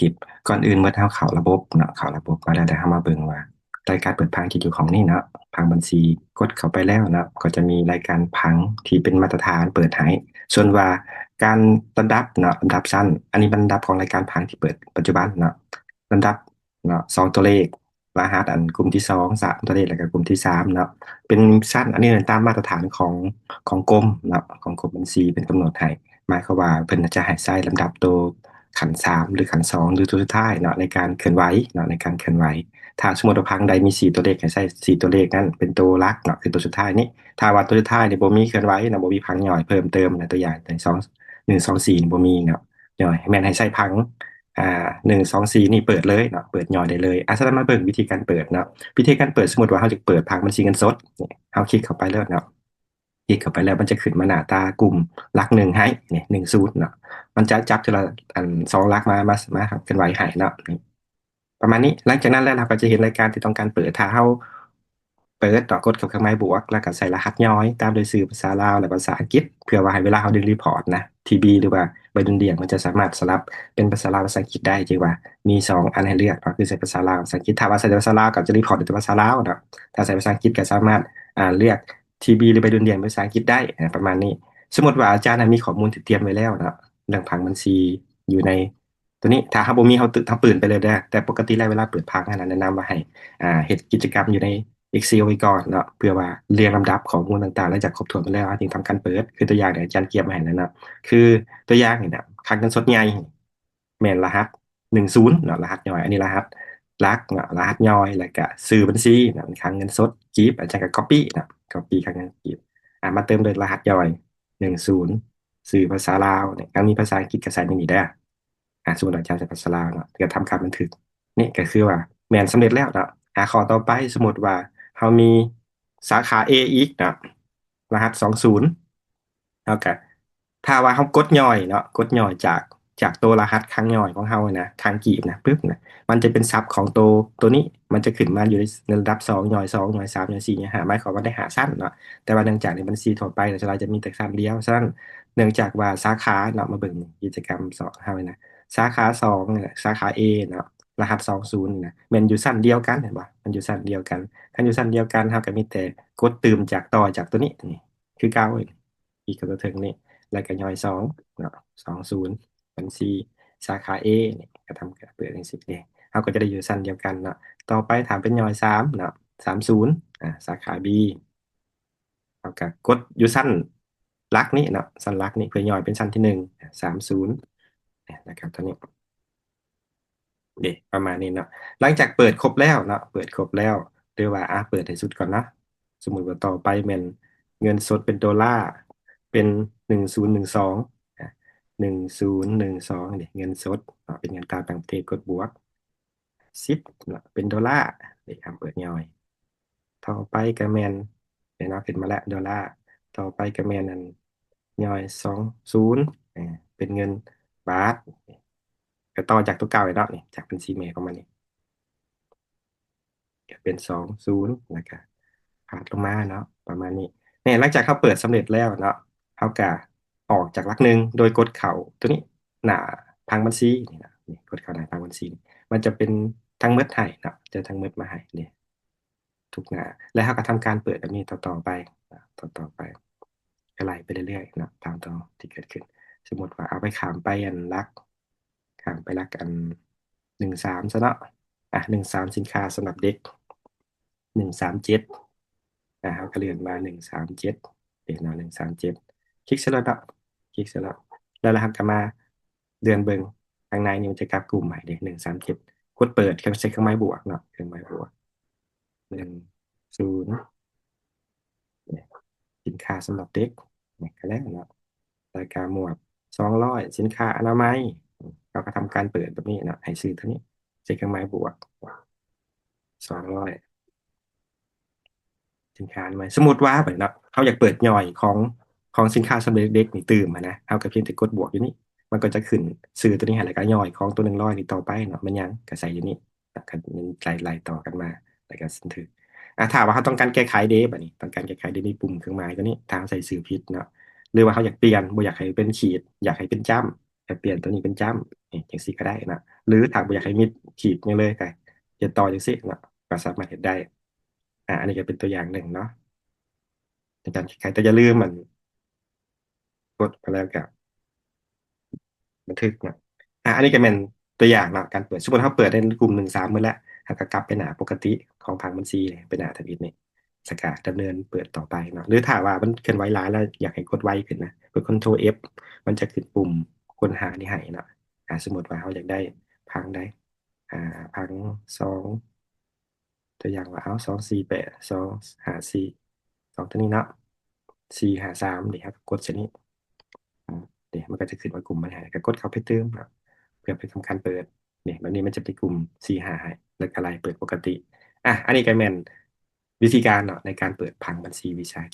ກິບ. ກ່ອນອື່ນໝົດເຮົາເຂົ້າລະບົບເນາະ, ເຂົ້າລະບົບມາແລ້ວ ແລ້ວເຮົາມາເບິ່ງວ່າລາຍການເປີດຜັງທີ່ຢູ່ຂອງນີ້ເນາະ, ຜັງບັນຊີ ກົດເຂົ້າໄປແລ້ວເນາະ ກໍຈະມີລາຍການຜັງທີ່ເປັນມາດຕະຖານເປີດໃຫ້. ສ່ວນວ່າການລຳດັບເນາະ, ລຳດັບຊັ້ນ, ອັນນີ້ມັນລຳດັບຂອງລາຍການຜັງທີ່ເປີດປັດຈຸບັນເນາະ, ລຳດັບເນາະ ສອງຕົວເລກ, ລະຫັດອັນກຸ່ມທີສອງ ສາມຕົວເລກ ແລ້ວກໍກຸ່ມທີສາມເນາະ ເປັນຊັ້ນ. ອັນນີ້ເປັນຕາມມາດຕະຖານຂອງ ຂອງກົມເນາະ, ຂອງກົມບັນຊີເພິ່ນກຳນົດໃຫ້. ໝາຍຄວາມວ່າເພິ່ນຈະໃຫ້ໃສ່ລຳດັບໂຕຂັ້ນສາມ ຫຼື ຂັ້ນສອງ ຫຼື ໂຕສຸດທ້າຍເນາະ ໃນການເຄື່ອນໄຫວເນາະ, ໃນການເຄື່ອນໄຫວ. ຖ້າສົມມຸດວ່າຜັງໃດມີສີ່ຕົວເລກ ໃຫ້ໃສ່ສີ່ຕົວເລກນັ້ນເປັນໂຕຫຼັກເນາະ, ຄືໂຕສຸດທ້າຍນີ້. ຖ້າວ່າໂຕສຸດທ້າຍນີ້ບໍ່ມີເຄື່ອນໄຫວເນາະ, ບໍ່ມີຜັງຫຍ້ອຍເພີ່ມເຕີມນະ, ຕົວຢ່າງ ໜຶ່ງ ສອງ ໜຶ່ງ ສອງ ສີ່ ນີ້ບໍ່ມີເນາະ, ຫຍ້ອຍ ແມ່ນໃຫ້ໃສ່ຜັງ ອ່າ ໜຶ່ງ ສອງ ສີ່ ນີ້ເປີດເລີຍເນາະ, ເປີດຫຍ້ອຍໄດ້ເລີຍ. ອ່າ ສະນັ້ນມາເບິ່ງວິທີການເປີດເນາະ. ວິທີການເປີດ ສົມມຸດວ່າເຮົາຈະເປີດຜັງບັນຊີເງິນສົດ ນີ້ ເຮົາຄລິກເຂົ້າໄປເລີຍເນາະ, ຄລິກເຂົ້າໄປແລ້ວມັນຈະຂຶ້ນມາໜ້າຕາກຸ່ມຫຼັກໜຶ່ງໃຫ້ ນີ້ ໜຶ່ງ ສູນເນາະ, ມັນຈະຈັບເທື່ອລະອັນ ສອງຫຼັກມາ ມາ ມາເຄື່ອນໄຫວໃຫ້ເນາະ ນີ້ ປະມານນີ້. ຫຼັງຈາກນັ້ນແລ້ວ ເຮົາກໍຈະເຫັນລາຍການທີ່ຕ້ອງການເປີດ. ຖ້າເຮົາເປີດເນາະ ກົດເຂົ້າເຄື່ອງໝາຍບວກ ແລ້ວກໍໃສ່ລະຫັດຫຍ້ອຍຕາມດ້ວຍຊື່ພາສາລາວ ແລະ ພາສາອັງກິດ ເພື່ອວ່າໃຫ້ເວລາເຮົາດຶງຣີພອດນະ ທີບີ ຫຼືວ່າໃບດຸ່ນດ່ຽງ ມັນຈະສາມາດສະຫຼັບເປັນພາສາລາວ ພາສາອັງກິດໄດ້. ຈະວ່າມີສອງອັນໃຫ້ເລືອກເນາະ ຄືໃສ່ພາສາລາວ ພາສາອັງກິດ. ຖ້າວ່າໃສ່ແຕ່ພາສາລາວ ກໍຈະຣີພອດໄດ້ແຕ່ພາສາລາວເນາະ, ຖ້າໃສ່ພາສາອັງກິດກໍສາມາດ ອ່າ ເລືອກ ທີບີ ຫຼືໃບດຸ່ນດ່ຽງເປັນພາສາອັງກິດໄດ້ ອ່າ ປະມານນີ້. ສົມມຸດວ່າອາຈານນະມີຂໍ້ມູນທີ່ຕຽມໄວ້ແລ້ວເນາະ ເລື່ອງຜັງບັນຊີຢູ່ໃນ ຕົວນີ້ ຖ້າເຮົາບໍ່ມີ ເຮົາ ເຮົາຕື່ນໄປເລີຍເດີ. ແຕ່ປົກກະຕິແລ້ວເວລາເປີດຜັງຫັ້ນນະ ແນະນຳວ່າໃຫ້ ອ່າ ເຮັດກິດຈະກຳຢູ່ໃນ Excel ໄວ້ກ່ອນເນາະ ເພື່ອວ່າລຽງລຳດັບຂໍ້ມູນຕ່າງໆ ຫຼັງຈາກຄົບຖ້ວນໄປແລ້ວ ເຮົາຈຶ່ງທຳການເປີດ. ຄືຕົວຢ່າງທີ່ອາຈານກຽມໃຫ້ນັ້ນເນາະ ຄືຕົວຢ່າງນີ້ນະ ຄັງເງິນສົດໃຫຍ່ ແມ່ນລະຫັດ ໜຶ່ງ ສູນເນາະ ລະຫັດຫຍ້ອຍ. ອັນນີ້ລະຫັດຫຼັກເນາະ ລະຫັດຫຍ້ອຍ ແລ້ວກະຊື່ບັນຊີເນາະ ຄັງເງິນສົດກີບ. ອາຈານກະ copy ເນາະ copy ຄັງເງິນກີບ ອ່າ ມາເຕີມດ້ວຍລະຫັດຫຍ້ອຍ ໜຶ່ງ ສູນ ຊື່ພາສາລາວນີ້. ຄັນມີພາສາອັງກິດກະໃສ່ໃນນີ້ເດີ. ອ່າ ສົມມຸດວ່າອາຈານໃສ່ພາສາລາວເນາະ ກະທຳການບັນທຶກ. ນີ້ກະຄືວ່າແມ່ນສຳເລັດແລ້ວເນາະ. ອ່າ ຂໍ້ຕໍ່ໄປ ສົມມຸດວ່າເຮົາມີສາຂາ A ອີກເນາະ ລະຫັດ ສອງ ສູນ ເຮົາກະ ຖ້າວ່າເຮົາກົດຫຍ້ອຍເນາະ ກົດຫຍ້ອຍຈາກ ຈາກໂຕລະຫັດຄັງຫຍ້ອຍຂອງເຮົານະ ຄັງກີບນະ ປຶບນະ ມັນຈະເປັນສັບຂອງໂຕ ໂຕນີ້ ມັນຈະຂຶ້ນມາຢູ່ໃນລະດັບສອງ ຫຍ້ອຍສອງ ຫຍ້ອຍສາມ ຫຍ້ອຍສີ່ ຫຍ້ອຍຫ້າ ໝາຍຄວາມວ່າໄດ້ຫ້າຊັ້ນເນາະ. ແຕ່ວ່າເນື່ອງຈາກໃນບັນຊີທົ່ວໄປ ສ່ວນຫຼາຍຈະມີແຕ່ຊັ້ນດຽວ. ສະນັ້ນ ເນື່ອງຈາກວ່າສາຂາເນາະ ມາເບິ່ງກິດຈະກຳສອງເຮົານີ້ນະ ສາຂາສອງນີ້ນະ ສາຂາ A ເນາະ ລະຫັດ ສອງ ສູນ ນີ້ນະ ແມ່ນຢູ່ຊັ້ນດຽວກັນ ເຫັນບໍ່? ມັນຢູ່ຊັ້ນດຽວກັນ. ຄັນຢູ່ຊັ້ນດຽວກັນ ເຮົາກະມີແຕ່ກົດຕື່ມຈາກ ຕໍ່ຈາກໂຕນີ້ ນີ້ ຄືເກົ່າ ອີກ ເຂົ້າເທິງນີ້ ແລ້ວກະຫຍ້ອຍສອງເນາະ ສອງ ສູນ ບັນຊີສາຂາ A ນີ້ ກະທຳການເປີດຈັ່ງຊີ້ເດ້ ເຮົາກະຈະໄດ້ຢູ່ຊັ້ນດຽວກັນເນາະ. ຕໍ່ໄປຖ້າເປັນຫຍ້ອຍສາມເນາະ ສາມ ສູນ ອ່າ ສາຂາ B ເຮົາກະກົດຢູ່ຊັ້ນຫຼັກນີ້ເນາະ ຊັ້ນຫຼັກນີ້ ເພື່ອຫຍ້ອຍເປັນຊັ້ນທີໜຶ່ງ ອ່າ ສາມ ສູນ ແລ້ວກະຕົວນີ້ ເດ້ ປະມານນີ້ເນາະ. ຫຼັງຈາກເປີດຄົບແລ້ວເນາະ ເປີດຄົບແລ້ວ ຫຼືວ່າ ອ່າ ເປີດໃຫ້ສຸດກ່ອນເນາະ. ສົມມຸດວ່າຕໍ່ໄປແມ່ນເງິນສົດເປັນໂດລາ ເປັນໜຶ່ງ ສູນ ໜຶ່ງ ສອງ ອ່າ ໜຶ່ງ ສູນ ໜຶ່ງ ສອງ ນີ້ ເງິນສົດເນາະ ເປັນເງິນຕາຕ່າງປະເທດ ກົດບວກ ສິບເນາະ ເປັນໂດລາ ເດ້ ເຮົາເປີດຫຍ້ອຍ. ຕໍ່ໄປກະແມ່ນ ເຫັນເນາະ ຂຶ້ນມາແລ້ວໂດລາ. ຕໍ່ໄປກະແມ່ນອັນ ຫຍ້ອຍ ສອງ ສູນ ເປັນເງິນບາດ ກະຕໍ່ຈາກໂຕເກົ່າເນາະ ນີ້ ຈາກບັນຊີແມ່ຂອງມັນນີ້ ກະເປັນ ສອງ ສູນ ແລ້ວກະພາດລົງມາເນາະ ປະມານນີ້. ນີ້ ຫຼັງຈາກເຮົາເປີດສຳເລັດແລ້ວເນາະ ເຮົາກະອອກຈາກຫຼັກໜຶ່ງໂດຍກົດເຂົ້າໂຕນີ້ ໜ້າຜັງບັນຊີນີ້ນະ ນີ້ ກົດເຂົ້າໜ້າຜັງບັນຊີ ມັນຈະເປັນທັງໝົດໃຫ້ເນາະ ຈະທັງໝົດມາໃຫ້ເດ້ ທຸກໜ້າ ແລ້ວເຮົາກະທຳການເປີດແບບນີ້ຕໍ່ໆໄປ ຕໍ່ໆໄປ ກະໄລ່ໄປເລື້ອຍໆເນາະ ຕາມຕໍ່ທີ່ເກີດຂຶ້ນ. ສົມມຸດວ່າເອົາໄປ ຂ້າມໄປອັນຫຼັກ ຂ້າມໄປຫຼັກອັນ ໜຶ່ງ ສາມ ຊະເນາະ ອ່າ ໜຶ່ງ ສາມ ສິນຄ້າສຳລັບເດັກ ໜຶ່ງ ສາມ ເຈັດ ອ່າ ເຮົາກະເລື່ອນມາ ໜຶ່ງ ສາມ ເຈັດ ເຫັນເນາະ ໜຶ່ງ ສາມ ເຈັດ ຄລິກໃສ່ໂລດເນາະ ຄລິກໃສ່ໂລດ ແລ້ວ ແລ້ວເຮົາກະມາເລື່ອນເບິ່ງ ທາງໃນນີ້ມັນຈະຈັບກຸ່ມໃຫ້ເດ້ ໜຶ່ງ ສາມ ເຈັດ ກົດເປີດ ເຄື່ອງ ໃສ່ເຄື່ອງໝາຍບວກເນາະ ເຄື່ອງໝາຍບວກ ໜຶ່ງ ສູນ ສິນຄ້າສຳລັບເດັກ ນີ້ກະແລ້ວເນາະ ລາຍການໝວດ ສອງຮ້ອຍ ສິນຄ້າອະນາໄມ ເຮົາກະທຳການເປີດແບບນີ້ເນາະ ໃຫ້ຊື່ໂຕນີ້ ໃສ່ເຄື່ອງໝາຍບວກ ສອງຮ້ອຍ ສິນຄ້າອະນາໄມ. ສົມມຸດວ່າບາດນີ້ເນາະ ເຮົາຢາກເປີດຫຍ້ອຍຂອງ ຂອງສິນຄ້າສຳເລັດເດັກນີ້ຕື່ມຫັ້ນນະ ເຮົາກະພຽງແຕ່ກົດບວກຢູ່ນີ້ ມັນກໍຈະຂຶ້ນຊື່ໂຕນີ້ໃຫ້ ແລ້ວກະຫຍ້ອຍຂອງໂຕໜຶ່ງຮ້ອຍນີ້ຕໍ່ໄປເນາະ ແມ່ນຫຍັງກະໃສ່ຢູ່ນີ້ ກະໄລ່ໆຕໍ່ກັນມາ ແລ້ວກະບັນທຶກ. ອ່າ ຖ້າວ່າເຮົາຕ້ອງການແກ້ໄຂເດ ບາດນີ້ ຕ້ອງການແກ້ໄຂເດ ມີປຸ່ມເຄື່ອງໝາຍໂຕນີ້ ຖ້າເຮົາໃສ່ຊື່ຜິດເນາະ ຫຼືວ່າເຮົາຢາກປ່ຽນ ບໍ່ຢາກໃຫ້ເປັນຂີດ ຢາກໃຫ້ເປັນຈ້ຳ ກໍປ່ຽນຕົວນີ້ເປັນຈ້ຳ ນີ້ ຈັ່ງຊີ້ກໍໄດ້ເນາະ ຫຼືຖ້າບໍ່ຢາກໃຫ້ມີຂີດຫຍັງເລີຍ ກໍເຮັດຕໍ່ຈັ່ງຊີ້ເນາະ ກໍສາມາດເຮັດໄດ້. ອາ ອັນນີ້ກໍເປັນຕົວຢ່າງໜຶ່ງເນາະ ໃນການແກ້ໄຂ. ແຕ່ຢ່າລືມ ອັນ ກົດໄປແລ້ວກໍບັນທຶກເນາະ. ອາ ອັນນີ້ກໍແມ່ນຕົວຢ່າງເນາະ ການເປີດ. ສົມມຸດເຮົາເປີດໃນກຸ່ມໜຶ່ງສາມໝົດແລ້ວ ເຮົາກໍກັບໄປໜ້າປົກກະຕິຂອງຜັງບັນຊີ ໄປໜ້າທຳອິດນີ້ ແລ້ວກໍດຳເນີນເປີດຕໍ່ໄປເນາະ. ຫຼືຖ້າວ່າມັນເຄື່ອນໄຫວຫຼາຍແລ້ວ ຢາກໃຫ້ກົດໄວຂຶ້ນນະ ກົດ Ctrl F ມັນຈະຂຶ້ນປຸ່ມຄົ້ນຫານີ້ໃຫ້ເນາະ. ອາ ສົມມຸດວ່າເຮົາຢາກໄດ້ຜັງໃດ ອາ ຜັງສອງ ຕົວຢ່າງວ່າ ເອົາ ສອງສີ່ແປດ ສອງຫ້າສີ່ ສອງ ຕົວນີ້ເນາະ ສີ່ຫ້າສາມ ນີ້ ເຮົາກໍກົດໃສ່ນີ້ ອາ ນີ້ ມັນກໍຈະຂຶ້ນມາກຸ່ມມັນໃຫ້ ກໍກົດເຂົ້າໄປຕື່ມເນາະ ເພື່ອເປັນກຳກັນເປີດ. ນີ້ ແບບນີ້ມັນຈະເປັນກຸ່ມສີ່ຫ້າໃຫ້ ແລ້ວກໍໄລ່ເປີດປົກກະຕິ. ອາ ອັນນີ້ກໍແມ່ນວິທີການເນາະ ໃນການເປີດຜັງບັນຊີວິສາຫະກິດ.